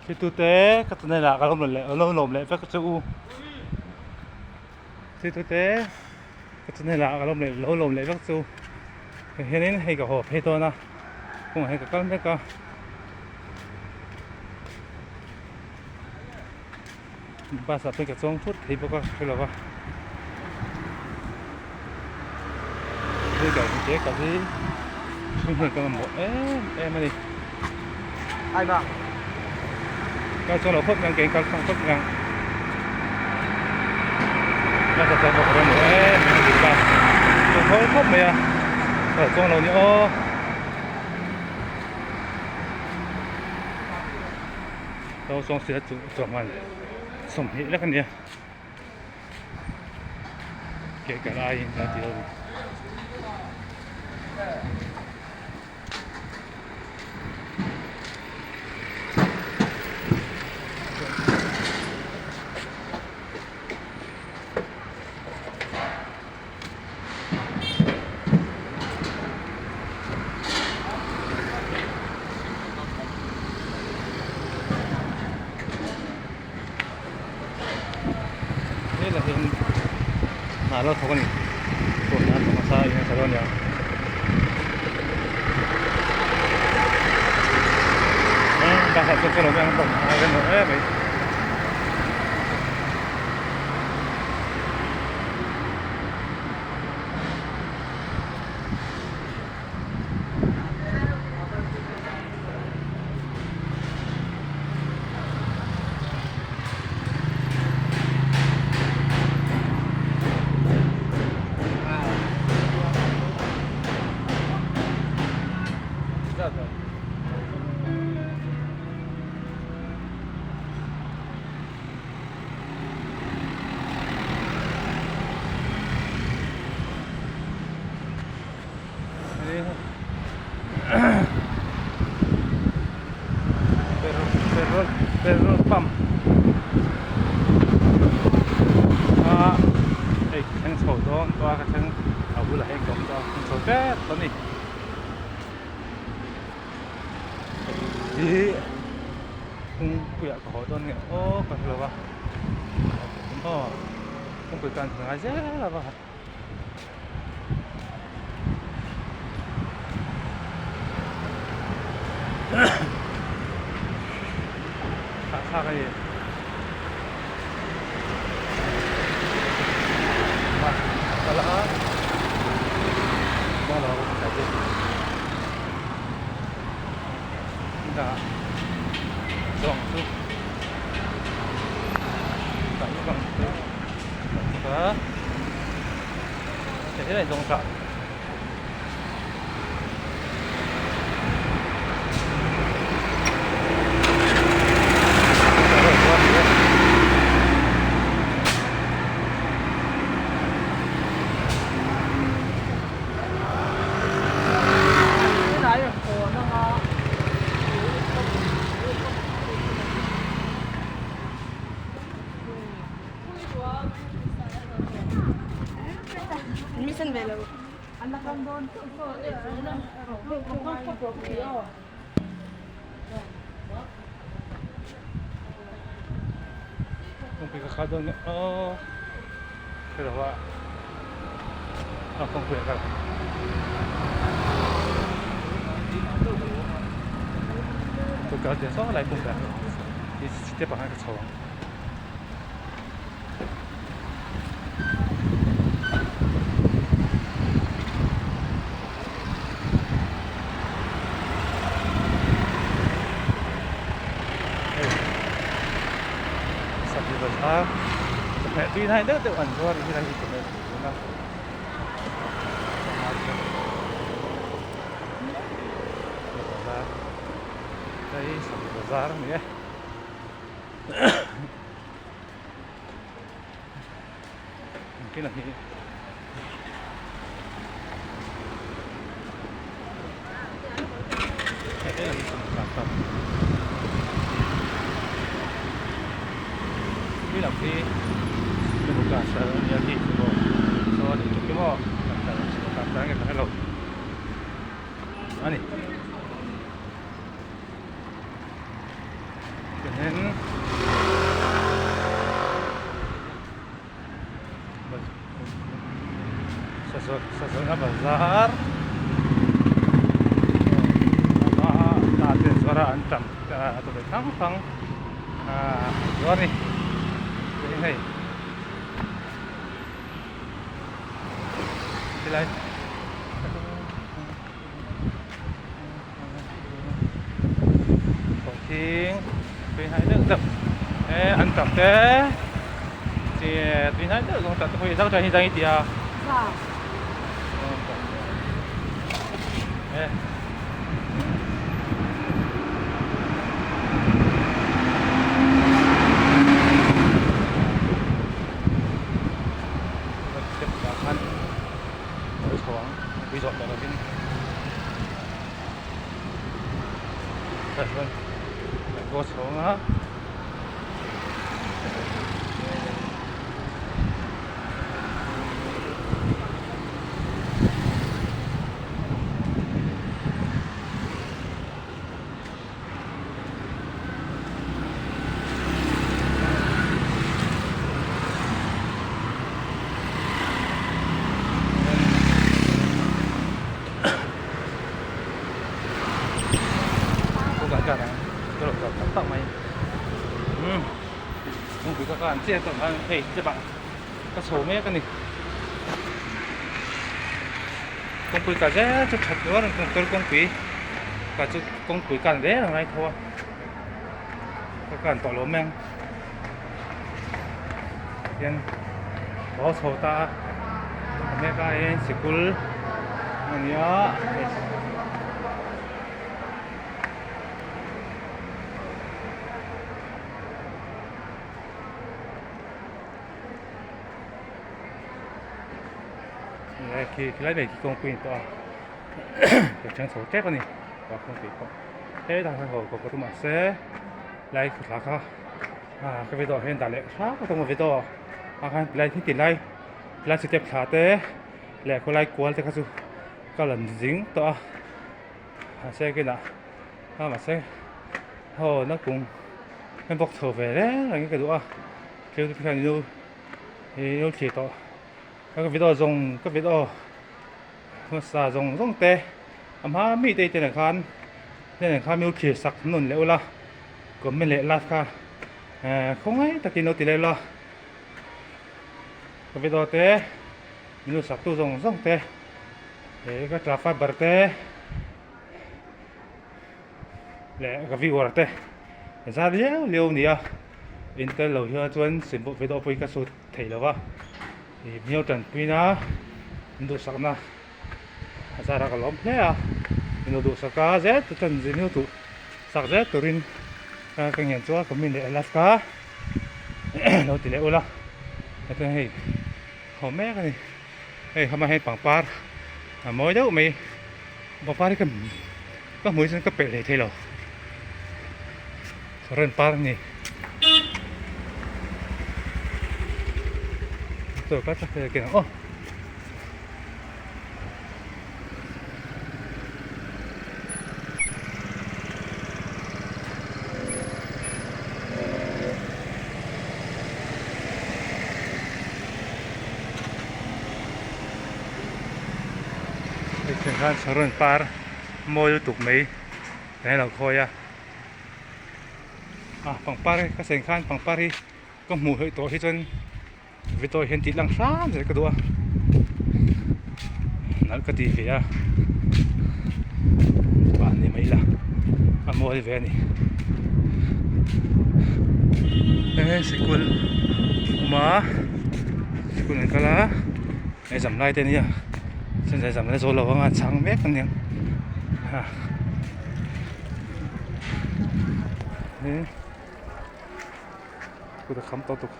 Thitute ka channel ah ka lo lawm leh vek che u thitute ka channel ah ka lo lawm leh vek che u hianin hei ka haw phei dawn a kawngah hian ka kal mek a. Bus ah pawh ka chuang thut thei bawk a hre lo va hei kal hi te kal hi mihring hian ka mamawh em em a ni kal chuang lo khawp mai ang ke in kal chuang khawp mai ang bus ah chuan pawh ka mamawh em em a ni bus chuang hawl khawp mai a kal chuang lo ni aw. Lo sawng sia chu chuan 20 lek a nia ke kal aiin a ti lo a ni. Hela hian hna lo thawk a ni tun hna thawk nasa in a sa dawn a niang bus ah chuan chuan lo mai ang bus a rem lo em mai. Petrol petrol pump a hei thleng chho dawn tawh a ka thleng a bulah hian ka awm tawh a thleng chho tep tawh a ni ih kawngpuiah ka haw dawn nge aw ka hre lo va aw kawngpui kan ngai zel a va. Thlak a ni. Kal a Zawng chu Thế này rộng rãi. Kawngpui ka kal dawn nge aw hre lo a a kawngpui a kal kawngpui kal tia saw lai kawngpui ah step ah khan ka chho ang. Sabzi bazar chawhmeh tui hnai deuh deuh an zuar hi helai hi chawhmeh tui tuna bazar hei sabzi bazar a ni e. Engtin a hi khi lam khi sawn engkim maw ka hrelo a ni. Sazawlh sazawlhna bazar a te an zuar a an tam tawlh hrang hrang ahh an zuar a ni chuanin hei helai sawhthing tui hnai deuh deuh e an tam te chi tui hnai deuh zawng te pawh hi zau hi zang i ti a e step ah khan a chho ang pui zawh tawh lovin tah chuan kan go chho ang a. Ka chho mek a ni kawngpui kah zel chu that nual a ni kawngpui kah chu kawngpui kan reng a ngai tho a ka kan tawh lo mai ang hian haw chho ta a a mek a hian sikul a ni a khi khi lai mai khi kawngpui a ni tawh a ka chang chho tep a ni kawngpui pawh hetah hian haw ka tum mahse lai khawthla kha ah ka video ah hian dah leh hrang ka tum a video ah khan tilai hi tilai tilai step thla te leh khawlai kual te kha chu ka lan zing tawh a mahse kinah a mahse haw na kung en bawk chho ve reng reng hi ka duh a thil te hian ilo ilo thlir tawh ka video zawng ka video hmasa zawng zawng te a hma mi te te nen khan te nen khan ilo thlir sak nawn leh ula comment leh like kha eh khawngaih takin lo ti leh ula ka video te min lo sak tu zawng zawng te eh ka tla fiber te leh ka viewer te zar liau liau a ni a intel lo hian chuan sim video pawh hi ka shoot thei lo va ih hmel tanpuina min duhsakna a zarah ka lawm hle a min lo duhsak a zel te chuan zirlai duh sak zel turin ka ngen chu a comment leh last kha lo ti leh ula hetiang hei haw mek a ni hei hama hian pangpar a mawi deuh mai pangpar hi ka ka hmuh hi chuan ka pelh hlei thei lo saron par a ni chaw ka chak thei ang aw. Hei khan saron par mawi lutuk mai kan lo khawi a ah pangpar ka sen khan pangpar hi ka hmuh theih tawh hi chuan Vitaw hian tih lang hram zel ka duh a nalh ka ti ve a ah ni mai ila a mawi ve a ni he sikul awm a sikul an kal a exam lai te a nia chuan exam la zo lo anga an chhang mek a niang ah he kut a kham tawh tuk.